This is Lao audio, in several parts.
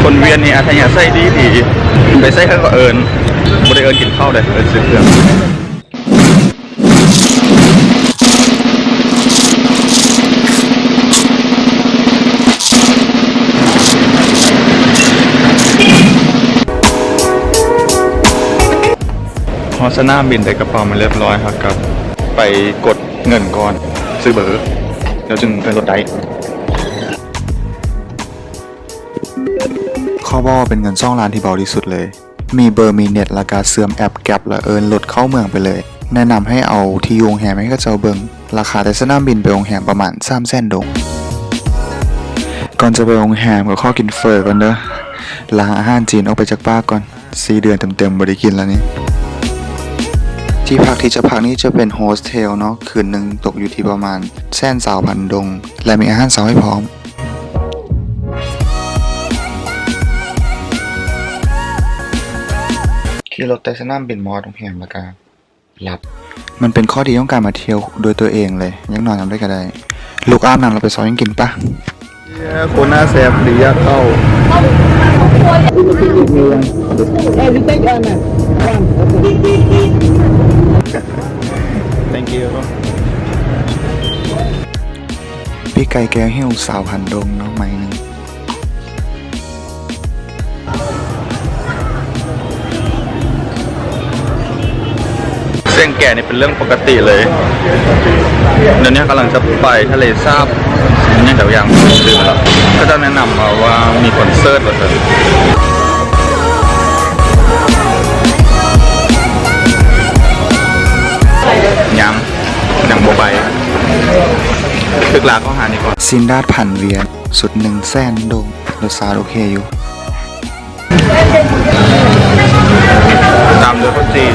ຄົນວຽດນີ້ອັດທະຍາໄສດີໆ ໄປໃສເຂົາກໍເອີ້ນ ບໍ່ໄດ້ເອີ້ນກິນເຂົ້າເດ້ ເອີ້ນຊື້ເຄື່ອງ. ຮອດສະໜາມບິນ ໄດ້ກະເປົາມາລຽບຮ້ອຍ ເຮົາກໍໄປກົດເງິນກ່ອນ ຊື້ເບີ ແລ້ວຈຶ່ງເອີ້ນລົດໄດ້. ຂໍບອກວ່າເປັນເງິນສອງລ້ານທີ່ເບົາທີ່ສຸດເລີຍ. ມີເບີ ມີເນັດ ແລ້ວກະເຊື່ອມແອັບ Grab ແລ້ວເອີ້ນລົດເຂົ້າເມືອງໄປເລີຍ. ແນະນຳໃຫ້ເອົາທີ່ຢູ່ໂຮງແຮມໃຫ້ເຂົາເຈົ້າເບິ່ງ. ລາຄາແຕ່ສະໜາມບິນໄປໂຮງແຮມປະມານສາມແສນດົງ. ກ່ອນຈະໄປໂຮງແຮມກໍຂໍກິນເຝີກ່ອນເດີ້. ລ້າງອາຫານຈີນອອກໄປຈາກປາກກ່ອນ. ສີ່ເດືອນເຕັມໆ ບໍ່ໄດ້ກິນແລ້ວນີ້. ທີ່ພັກທີ່ຈະພັກນີ້ຈະເປັນໂຮສເທວເນາະ, ຄືນໜຶ່ງຕົກຢູ່ທີ່ປະມານແສນຊາວພັນດົງ ແລະ ມີອາຫານເຊົ້າໃຫ້ພ້ອມ. ຂີ່ລົດແຕ່ສະໜາມບິນມາຮອດໂຮງແຮມ ແລ້ວກະຫຼັບ. ມັນເປັນຂໍ້ດີຂອງການມາທ່ຽວດ້ວຍຕົວເອງເລີຍ, ຢາກນອນຍາມໃດກໍໄດ້. ລຸກອາບນ້ຳແລ້ວໄປຊອກຫຍັງກິນປະ. ໂຄດໜ້າແຊບ ຫຼື ຢາກເຂົ້າ. Thank you. ປີກໄກ່ແກ້ຫິວ ຊາວພັນດົງເນາະ ໄມ້ໜຶ່ງ. ສຽງແກນີ້ເປັນເລື່ອງປົກກະຕິເລີຍ. ດຽວນີ້ກຳລັງຈະໄປທະເລສາບ ຫຍັງຈັກຢ່າງ ລືມແລ້ວ. ເຂົາເຈົ້າແນະນຳມາວ່າມີຄອນເສີດວ່າຊັ້ນ. ຍັງ ຍັງບໍ່ໄປ. ຖືກລາກເຂົ້າຫານີ້ກ່ອນ. ຊີ້ນດາດພັນຫວຽນ ຊຸດໜຶ່ງແສນດົງ. ລົດຊາດໂອເຄຢູ່. ຕາມດ້ວຍເຂົ້າຈີ່.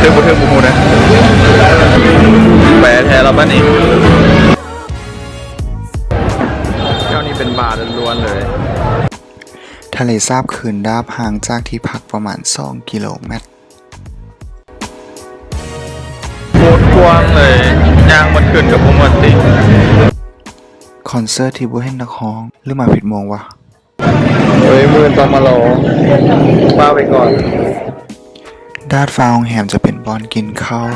ຖືກບໍ່ຖືກບໍ່ຮູ້ເດ້. ແປແທ້ລະບາດນີ້. ແຖວນີ້ເປັນບາລ້ວນໆເລີຍ. ທະເລສາບຄືນດາບ ຫ່າງຈາກທີ່ພັກປະມານສອງກິໂລແມັດ. ໂຄດກວ້າງເລີຍ, ຍ່າງໝົດຄືນກໍບໍ່ໝົດຕິ. ຄອນເສີດທີ່ບໍ່ເຫັນນັກຮ້ອງ ຫຼືມາຜິດໂມງວະ? ເອີຍ ມື້ອື່ນຕ້ອງມາລອງ, ປ້າໄວ້ກ່ອນ. ດາດຟ້າໂຮງແຮມຈະເປັນບ່ອນກິນເຂົ້າ,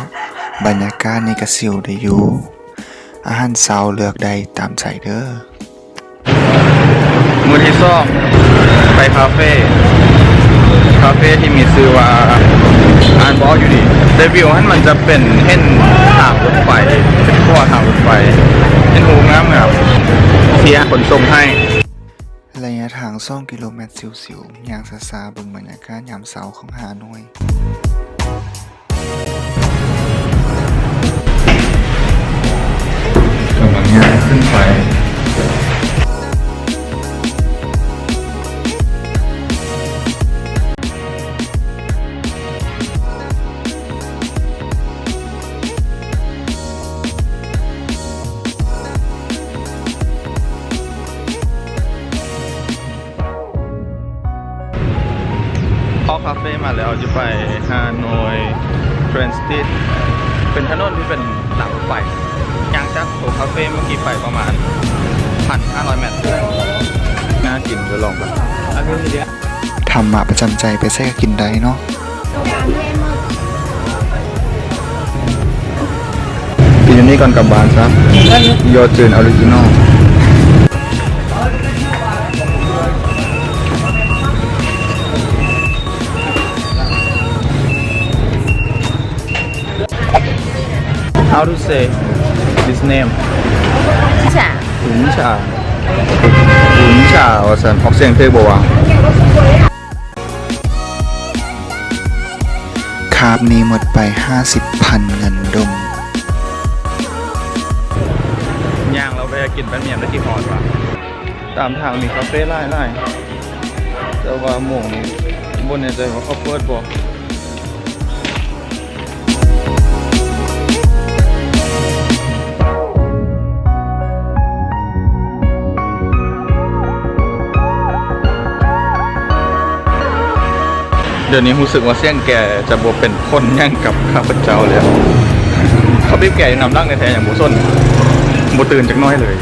ບັນຍາກາດນີ້ກະຊິວໄດ້ຢູ່. ອາຫານເຊົ້າເລືອກໄດ້ຕາມໃຈເດີ້. ມື້ທີສອງ ໄປຄາເຟ, ຄາເຟທີ່ມີຊື່ວ່າ ອ່ານບໍ່ອອກຢູ່ດີ, ແຕ່ວິວຫັ້ນມັນຈະເປັນເຫັນທາງລົດໄຟ, ເປັນຂົວທາງລົດໄຟ, ເຫັນຮູງາມໆ ທີ່ຂົນສົ່ງໃຫ້. ໄລຍະທາງສອງກິໂລແມັດຊິວໆ, ຍ່າງຊ້າໆ ເບິ່ງບັນຍາກາດຍາມເຊົ້າຂອງຮ່າໂນ້ຍ. ກຳລັງຍ່າງຂຶ້ນໄປ. ເຂົ້າຄາເຟມາແລ້ວ, ຈະໄປຮ່າໂນ້ຍ Grand Street, ເປັນຖະໜົນທີ່ເປັນລາງລົດໄຟ. ຍ່າງຈາກໂຕຄາເຟເມື່ອກີ້ໄປປະມານພັນຫ້າຮ້ອຍແມັດ. ໜ້າກິນ, ດຽວລອງກ່ອນ. ທຳມະປະຈຳໃຈ, ໄປໃສກໍກິນໄດ້ເນາະ. ກິນຢູ່ນີ້ກ່ອນກັບບ້ານຊະ. ຢໍ່ຈືນອອຣິຈິນໍ. How to say this name? ອຸນຊາ ອຸນຊາ ອຸນຊາ ວ່າຊັ້ນ. ອອກສຽງຖືກບໍ່ວະ? ຄາບນີ້ໝົດໄປຫ້າສິບພັນເງິນດົງ. ຍ່າງລາວໄປຫາກິນແປ້ນໝ້ຽມໄດ້ກິນຮອດວະ. ຕາມທາງມີຄາເຟຫຼາຍໆ ແຕ່ວ່າໂມງນີ້ບໍ່ແນ່ໃຈວ່າເຂົາເປີດບໍ່. ດຽວນີ້ຮູ້ສຶກວ່າສຽງແກຈະບໍ່ເປັນຜົນຫຍັງກັບຂ້າພະເຈົ້າແລ້ວ. ເຂົາບີບແກຢູ່ນຳຫຼັງແທ້ໆ ຍັງບໍ່ສົນ, ບໍ່ຕື່ນຈັກໜ້ອຍເລີຍ.